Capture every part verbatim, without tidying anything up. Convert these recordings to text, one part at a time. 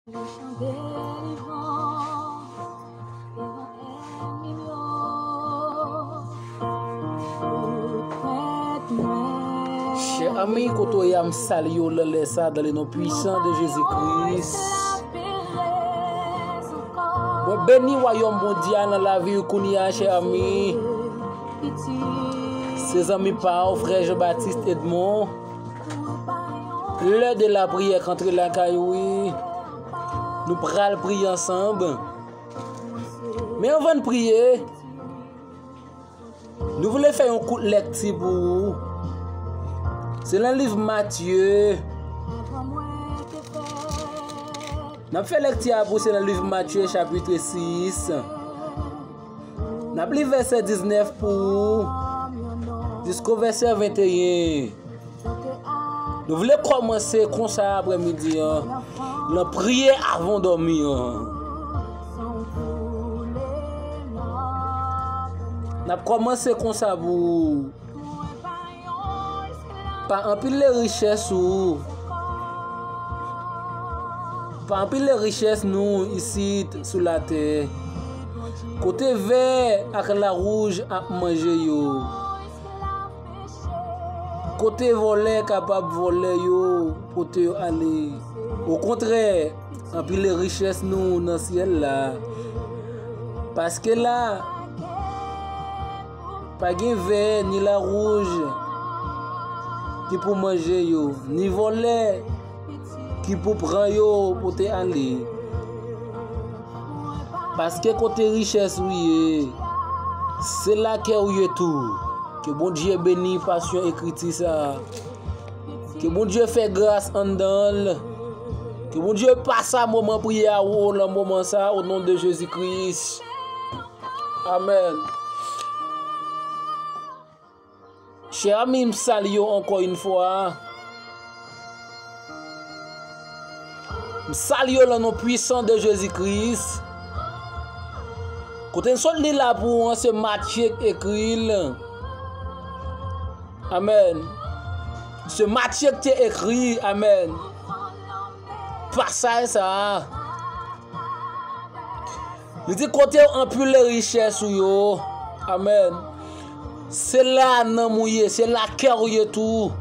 Chè ami, kote w ye a, m salye w nan lè sa a, dans le nom puissant de Jésus-Christ. Mwen beni wayòm Bondye a nan lavi w kounye a, chè ami. Se zanmi pa w, frè Jean-Baptiste Edmond. Lè de la priyè k antre lakay ou, wi. Nou pral priye ansanm. Men anvan n priye, nou vle fè yon kout lèkti pou ou. Se nan liv Matye. N ap fè lèkti a pou se nan liv Matye, chapit sis. N ap li vèsè diznèf pou ou, jisko vèsè venteyen. Nou vle kòmanse konsa aprèmidi an, nan priye avan w dòmi an. N ap kòmanse konsa pou ou. Pa anpile richès ou. Pa anpile richès nou isit sou latè. Kote vè ak lawouj ap manje yo. Kote vòlè kapab vòlè yo, pote yo ale. Okontrè, anpile richès nou nan syèl la. Paske la, pa gen vè ni lawouj ki pou manje yo, ni vòlè ki pou pran yo pote ale. Paske kote richès ou ye, se la kè ou ye tou. Ke Bondye beni pasyon ekriti sa a. Ke Bondye fè gras anndan l. Ke Bondye pase a moman priyè a ou nan moman sa a, o non de Jezi Kris. Amèn. Chè ami, m salye w ankò yon fwa. M salye w nan non pwisan de Jezi Kris. Kote n sot li la pou ou an, se Matye k ekri l. Amèn. Se Matye k te ekri, amèn, pasaj sa a. Li di, kote w anpile richès ou yo. Amèn. Se la nanm ou ye, se la kè ou ye tou.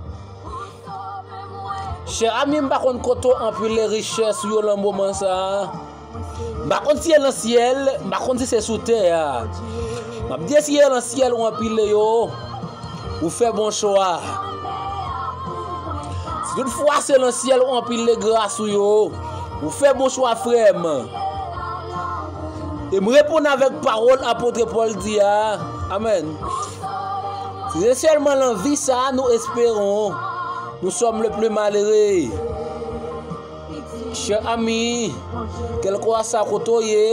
Chè ami, m pa konn kote w anpile richès ou yo nan moman sa a. M pa konn si se nan syèl, m pa konn si se sou tè a. M ap di, si se nan syèl ou anpile yo, ou fè bon chwa. Si toutfwa se nan syèl ou anpile gras ou yo, ou fè bon chwa, frè m. E m reponn avèk pawòl apot Pòl di a. Amèn. Si se sèlman nan vi sa a nou espere, nous sommes le plus malheureux. Chè ami, kèlkeswa kote w ye,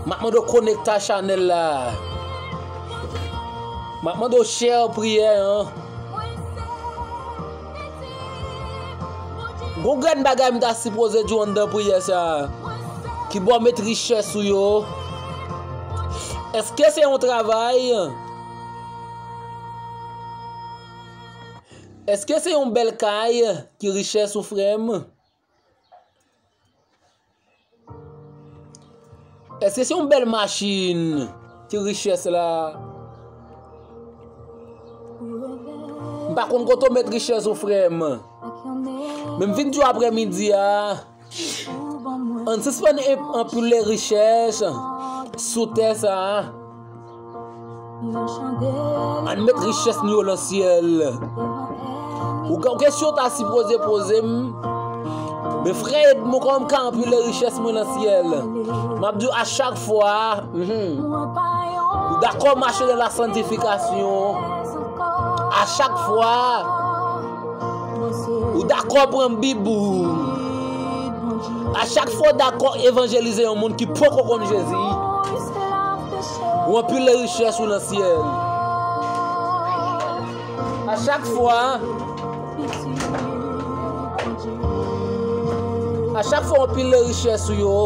m ap mande w konekte a chanèl la. M ap mande w share priyè an. Gon grenn bagay m ta sipoze di w anndan priyè sa a. Ki bò w met richès ou yo? Èske se yon travay? Èske se yon bèl kay ki richès ou, frè m? Èske se yon bèl machin ki richès la? M pa konn kote w met richès ou, frè m. Men m vin di w aprèmidi a, ann sispann anp-, anpile richès sou tè sa a. Ann met richès nou yo nan syèl. Ou gen yon kesyon w ta sipoze poze m. Men frè Edmond, kòman m ka anpile richès mwen nan syèl? M ap di w a chak fwa, mhm, ou dakò mache nan lasantifikasyon. A chak fwa, ou dakò pran Bib ou. A chak fwa w dakò evanjelize yon moun ki poko konn Jezi, ou anpile richès ou nan syèl. A chak fwa, a chak fwa w anpile richès ou yo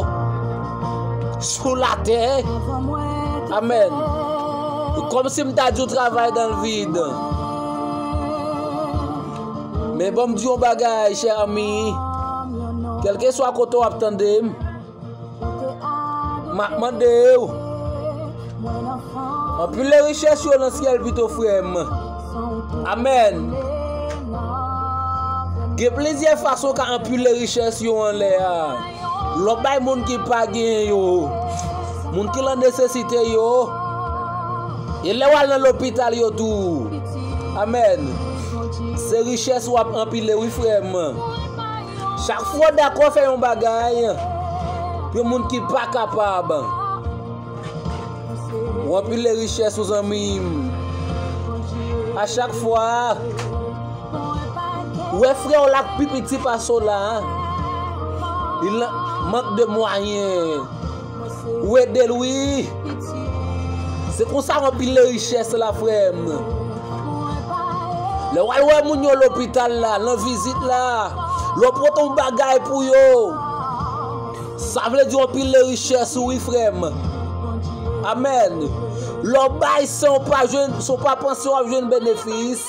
sou latè, amèn, e kòmsi m ta di w travay dans le vide. Men ban m di yon bagay, chè ami. Kèlkeswa kote w ap tande m, m ap mande w, anpile richès yo nan syèl pito, frè m. Amèn. Gen plizyè fason w ka anpile richès yo anlè a. Lè w bay moun ki pa genyen yo, moun ki nan nesesite yo, e lè w al nan lopital yo tou. Amèn. Se richès w ap anpile, wi, frè m. Chak fwa w dakò fè yon bagay pou yon moun ki pa kapab, w anpile richès ou, zanmi m. A chak fwa, ou wè frè w la k pi piti pase w la, li nan mank de mwayen. Ou ede l, wi. Se konsa w anpile richès la, frè m. Lè w al wè moun yo lopital la, nan vizit la, lè w pote yon bagay pou yo, sa vle di w anpile richès ou, wi, frè m. Amèn. Lè w bay san w pa jwenn, san w pa panse w ap jwenn benefis.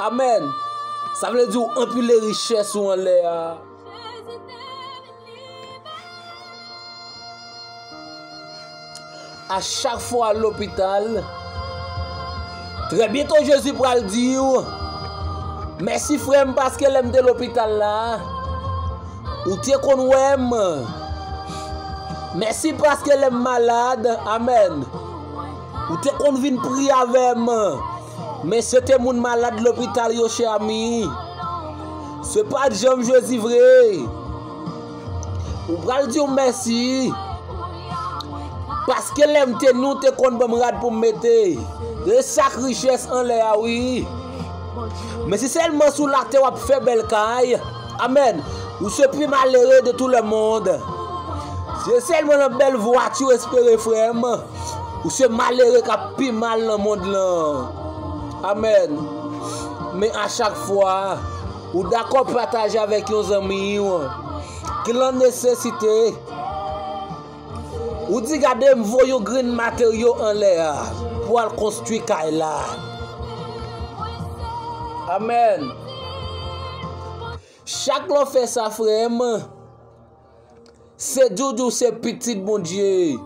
Amèn. Sa vle di w anpile richès ou anlè a. A chak fwa w al lopital, trè byento Jezi pral di w, mèsi, frè m, paske lè m te lopital la, ou te konn wè m. Mèsi paske lè m malad, amèn, ou te konn vin priye avè m. Men se te moun malad lopital yo, chè ami. Se pa t janm Jezi vre. Ou pral di w mèsi. Paske lè m te nou, te konn ban m rad pou m mete. Se sa k richès anlè a, wi. Men si sèlman sou latè w ap fè bèl kay, amèn, ou se pi malere de tout le monde. Se sèlman nan bèl vwati w espere, frè m. Ou se malere k ap pi mal nan mond lan. Amèn. Men a chak fwa, ou dakò pataje avèk yon zanmi w ki lan nesesite, ou di, gade, m voye yon grenn materyo anlè a pou al konstwi kay la. Amèn. Chak lè w fè sa, frè m, se di w di w se pitit Bondye.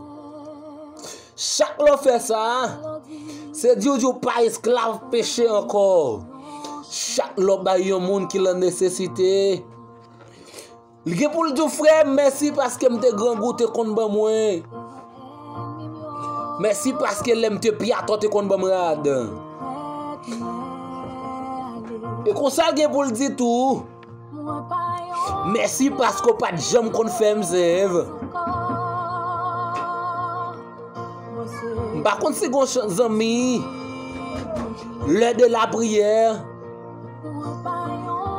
Chak lè w fè sa, se di w di w pa esklav peche ankò. Chak lè w bay yon moun ki lan nesesite, li gen pou l di w, frè m, mèsi paske m te grangou, te konn ban mwen. Mèsi paske lè m te pi atò, te konn ban m rad. E konsa l gen pou l di tou, mèsi paske w pa t janm konn fè m zèv. M pa konn si gon chan zanmi, lè de lapriyè,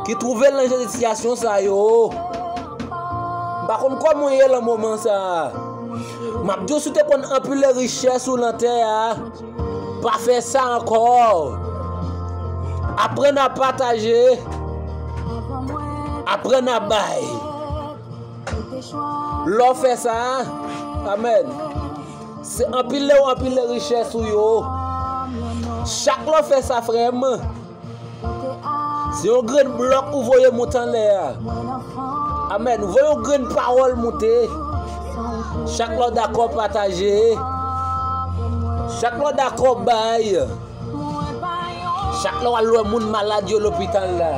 ki twouve l nan jan de sitiyasyon sa yo. M pa konn kòman w ye lan moman sa a. M ap di w, si w te konn anpile richès ou lan tè a, pa fè sa ankò. Aprann a pataje. Aprann a bay. Lè w fè sa, amèn, se anpile w anpile richès ou yo. Chak lè w fè sa, frè m, se yon grenn blòk ou voye monte anlè a. Amèn. Ou voye yon grenn pawòl monte. Chak lè w dakò pataje. Chak lè w dakò bay. Chak lè w al wè moun malad yo lopital la.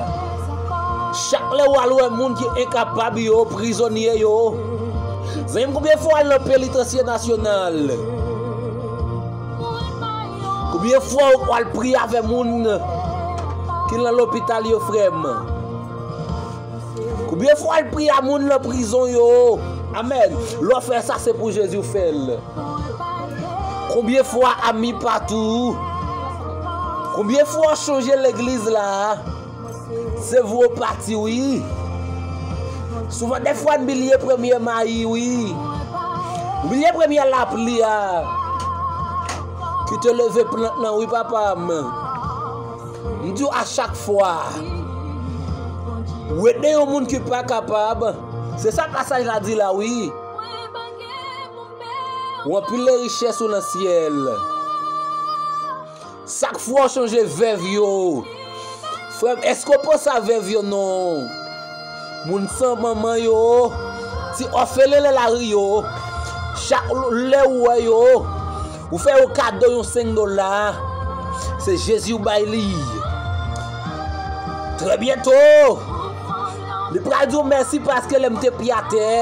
Chak lè w al wè moun ki enkapab yo, prizonye yo. Zanmi m, konbyen fwa w al nan penitansye nasyonal? Konbyen fwa w al priye avè moun ki lan lopital yo, frè m? Konbyen fwa w al priye a moun lan prizon yo? Amèn. Lè w fè sa, se pou Jezi w fè l. Konbyen fwa a mi patou? Konbyen fwa w chonje legliz la? Se vre w pati, wi. Souvan dèfwa n bliye premye mayi, wi. Bliye premye lapli a ki te leve plant lan, wi, papa m. M di w, a chak fwa ou ede yon moun ki pa kapab, se sa pasaj la di la, wi. Ou anpile richès ou nan syèl. Chak fwa w chonje vèv yo. Frè m, èske w panse a vèv yo? Non. Moun san manman yo, ti òfelen nan lari yo, chak lè ou wè yo, ou fè yo kado yon senk dola, se Jezi ou bay li. Trè byento, li pral di w mèsi paske lè m te pye atè,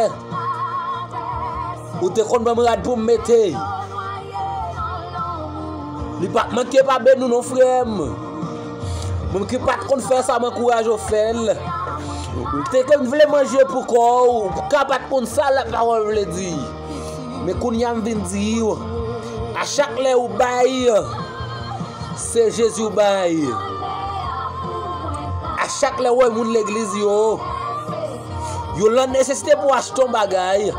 ou te konn ban m rad pou m mete. Li p ap manke pa beni w non, frè m. Moun ki pa t konn fè sa, m ankouraje w fè l. Ou te konn vle manje pou kò w, ou ka pa t konn sa lapawòl vle di. Men kounye a m vin di w, a chak lè ou bay, se Jezi ou bay. A chak lè w wè moun legliz yo, yo lan nesesite pou achte yon bagay,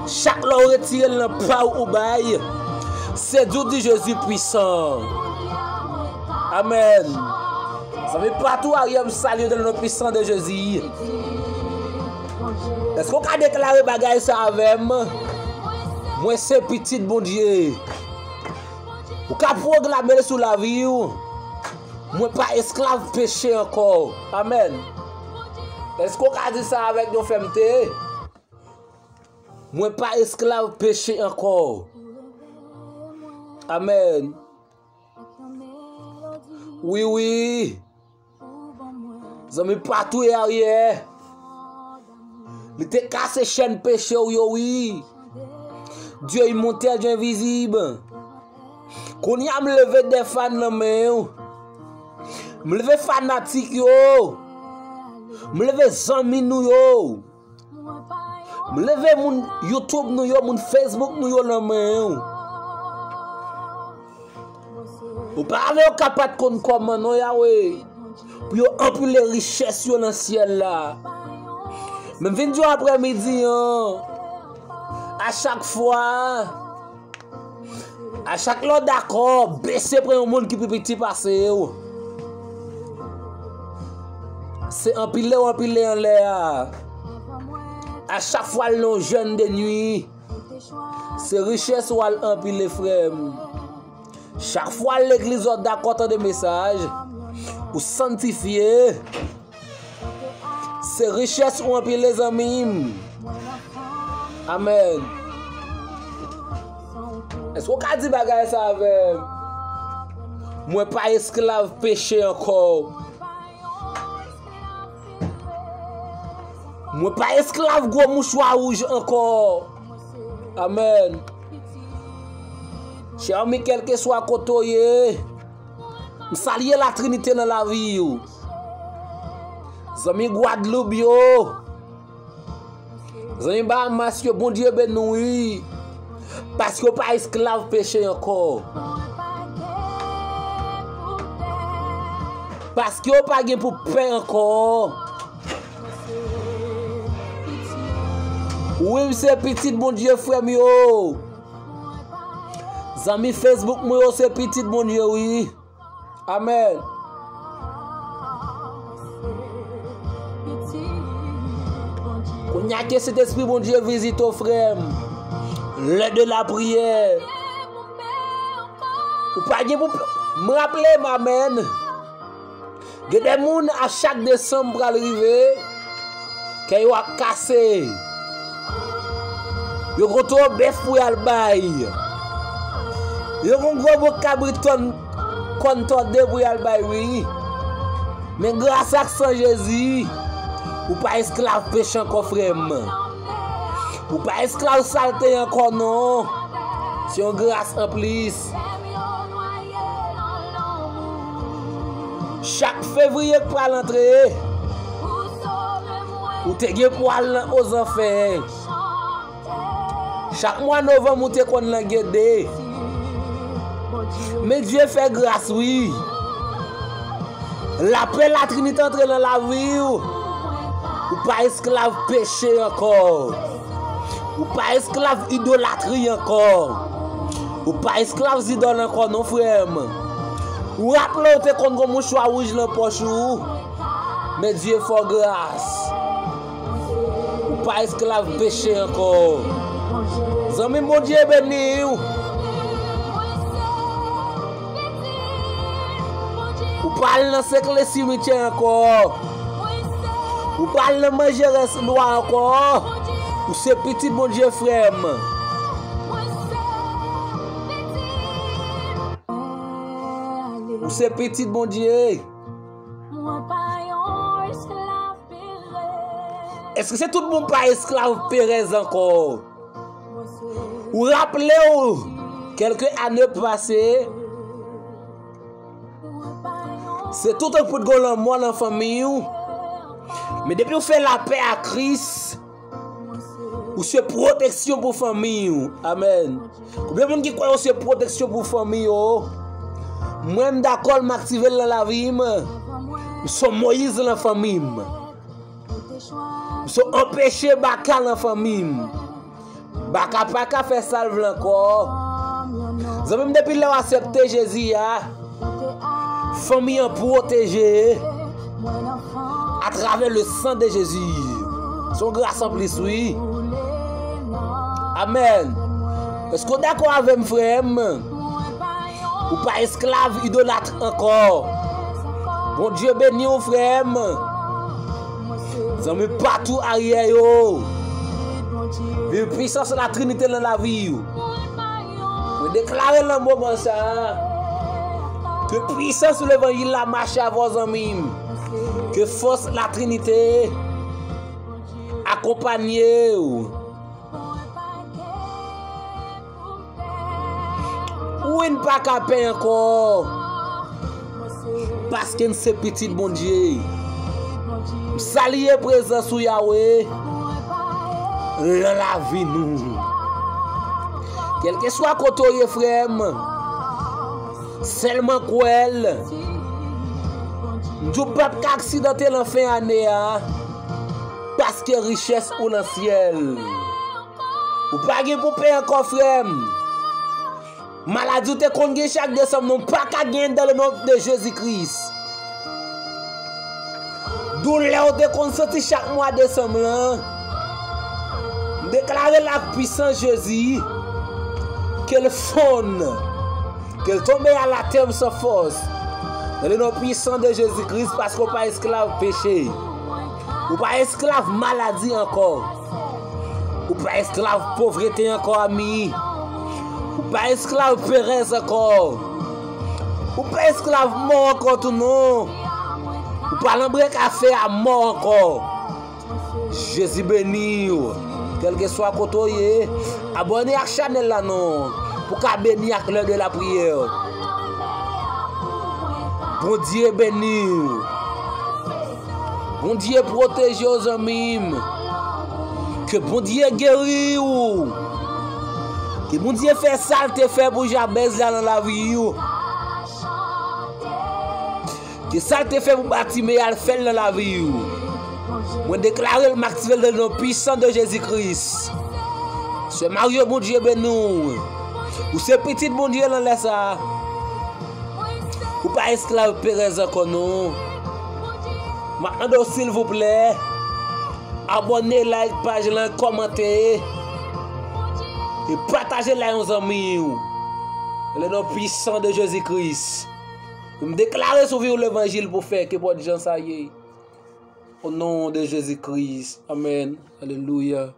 chak lè w retire l nan pa w ou bay, se di w di Jezi pwisan. Amèn. Zanmi patou, Ariel, m salye w dans le nom puissant de Jésus. Èske w ka deklare bagay sa avè m? Mwen se pitit Bondye. Ou ka pwoklame l sou lavi w. Mwen pa esklav peche ankò. Amèn. Èske w ka di sa avèk yon fèmte? Mwen pa esklav peche ankò. Amèn. Wi, wi. Zanmi patou e aryè. Li te kase chèn peche w yo, wi. Dieu immortel, Dieu invisible. Kounye a m leve de fan nan men w. M leve fanatik yo. M leve zanmi nou yo. M leve moun YouTube nou yo, moun Facebook nou yo nan men w. Oparave yo ka pa t konn kòman non, Yawe, pou yo anpile richès yo nan syèl la. Men m vin di w aprèmidi an, a chak fwa, a chak lè w dakò, bese pran yon moun ki pi piti pase w. Se anpile w anpile anlè a. A chak fwa l nan yon jèn de nwi, se richès w al anpile, frè m. Chak fwa legliz w ap dakò tande mesaj, ou sanntifye, se richès ou anpile, zanmi m. Amèn. Èske w ka di bagay sa avè m? Mwen pa esklav peche ankò. Mwen pa esklav gwo mouchwa wouj ankò. Amèn. Chè anmi, kèlkeswa kote w ye, m salye Latrinite nan lavi w. Zanmi Gwadloup yo, zanmi Bahamas yo, Bondye beni w, wi. Paske w pa esklav peche ankò. Paske w pa gen pou pè ankò. Wi, m se pitit Bondye, frè m yo. Zanmi Facebook mwen yo, se pitit Bondye, wi. Amèn. Kounye a ke Sentespri Bondye vizite w, frè m. Lè de lapriyè. Ou pa gen pou, m raple m, amèn. Gen de moun a chak desanm pral rive, kè yo ap kase. Yo gon two bèf pou y al bay. Yo gon gwo bouk kabrit kòn, kòn tòde pou y al bay, wi. Men gras ak san Jezi, ou pa esklav peche ankò, frè m. Ou pa esklav salte ankò, non. Se yon gras anplis. Chak fevriye k pral antre, ou te gen pou al nan ozanfè. Chak mwa novanm, ou te konn nan gede. Men Dye fè gras, wi. Lapè Latrinite antre nan lavi w. Ou pa esklav peche ankò. Ou pa esklav idolatri ankò. Ou pa esklav zidòl ankò non, frè m. Ou raple w te konn gon mouchwa wouj nan pòch ou. Men Dye fè w gras. Ou pa esklav peche ankò. Zanmi m, Bondye beni w. Ou pa al nan sekle simityè ankò. Ou pral nan manje rès lwa ankò. Ou se pitit Bondye, frè m. Ou se pitit Bondye. Èske se tout moun pa esklav perèz ankò? Ou raple w, kèlke ane pase, se toutan pou t gon lanmò nan fanmi w. Men depi w fè lapè a Kris, ou se pwoteksyon pou fanmi w. Amèn. Konbyen moun ki kwè yo se pwoteksyon pou fanmi yo? Mwen, m dakò l, m aktive l nan lavi m. M se yon Moyiz nan fanmi m. M se yon anpeche baka nan fanmi m. Baka pa ka fè sa l vle ankò. Zanmi m, depi lè w aksepte Jezi a, fanmi an pwoteje atravè le sang de Jésus. Se yon gras anplis, wi. Amèn. Èske w dakò avè m, frè m? Ou pa esklav idolat ankò. Bondye beni w, frè m. Zanmi, pa tou aryè yo. Viv pisans Latrinite nan lavi w. Mwen deklare nan moman sa a, ke pisans levanjil la mache avè w, zanmi m. Ke fòs Latrinite akonpanye w. Wi, n pa ka pè ankò. Paske n se pitit Bondye. M salye prezans ou, Yawe, nan lavi nou. Kèlkeswa kote w ye, frè m, sèlman kwè l. M di w p ap ka aksidante nan fen ane a, paske richès ou nan syèl. Ou pa gen pou pè ankò, frè m. Maladi w te konn gen chak desanm nan, ou pa ka genyen dans le nom de Jésus Christ. Doulè w te konn santi chak mwa desanm lan, m deklare l ak pisans Jezi, ke l fonn, ke l tonbe alatè san fòs. Dans le nom puissant de Jésus-Christ, paske w pa esklav peche. Ou pa esklav maladi ankò. Ou pa esklav povrete ankò, ami. Ou pa esklav perèz ankò. Ou pa esklav mò ankò tou non. Ou pa nan brek afè a mò ankò. Jezi beni w. Kèlkeswa kote w ye, abòne ak chanèl la non, pou ka beni ak lè de lapriyè. Bondye beni w. Bondye pwoteje w, zanmi m. Ke Bondye geri w. Ke Bondye fè sa l te fè pou Jabèz la nan lavi w. Ke sa l te fè pou Batime a, l fè l nan lavi w. Mwen deklare l, m aktive l nan non pwisan de Jezi Kris. Sè Mario, Bondye beni w. Ou se pitit Bondye nan lè sa a. Ou pa esklav perèz ankò non. M ap mande w silvouplè, abòne, like paj lan, kòmante, e pataje l a yon zanmi w. Nan le non pwisan de Jezi Kris. M deklare sou vi w levanjil pou fè ke pòt jan sa ye. O non de Jezi Kris. Amèn. Alelouya.